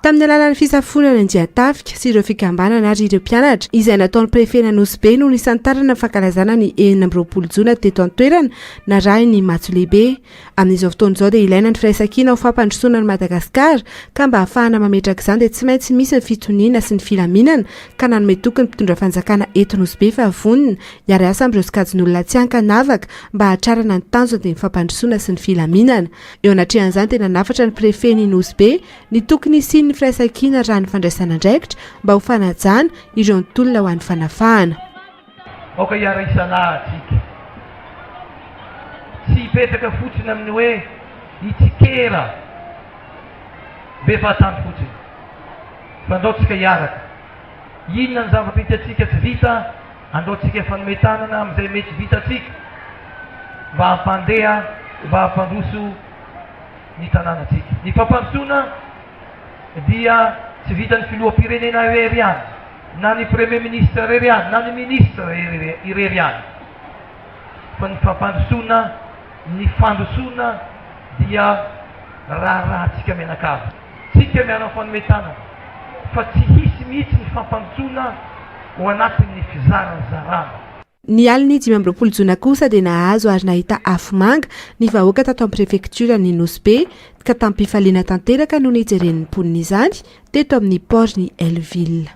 Tamin'ny alalan'ny fisafoana ny andian-tafika sy ireo fikambanana ary ireo mpianatra izay nataon'ny prefen'Anosibe no nisantarana ny fankalazana ny 26 jona teto an-toerana narahin'ny matso lehibe. Amin'izao fotoana izao dia ilaina ny firaisankina ho fampandrosoana an'i Madagasikara ka mba hahafahana mametraka izany dia tsy maintsy misy ny fitoniana sy ny filaminana ka nanome toky ny mpitondra fanjakana eto Nosy Be fa vonona hiara-hiasa amin'ireo sokajin'olona tsy ankanavaka mba hahatrarana ny tanjona dia ny fampandrosoana sy ny filaminana. Eo anatrehan'izany dia nanafatra ny prefet-n'i Nosy Be ny tokony hisian'ny firaisankina raha ny fandraisana andraikitra mba ho fanajana ireo nitolona ho an'ny fanafahana. Aoka hiara-hisalahy isika. Tsy hipetraka fotsiny amin'ny hoe hitsikera be fahatany fotsiny, fa andao tsika hiaraka. Inona ny zavatra hitantsika tsy vita, andao tsika hifanome tanana amin'izay mety vitantsika mba hampandeha, mba hampandroso ny tanànantsika. Ny fampandrosoana dia tsy vitan'ny filoham-pirenena irery ihany, na ny premier ministre irery ihany, na ny ministre irery ihany, fa ny fampandrosoana, ny fandrosoana dia raharahantsika mianakavy. Tsika miara-mifanome tanana fa tsy hisy mihitsy ny fampandrosoana ao anatin'ny fizarazarana. Ny alin'ny 25 jona kosa dia nahazo ary nahita afomanga ny vahoaka tato amin'ny prefektioran'i Nosy Be ka tamim-pifaliana tanteraka no nijeren'ny mponina izany teto amin'ny port-n'i Hell-Ville.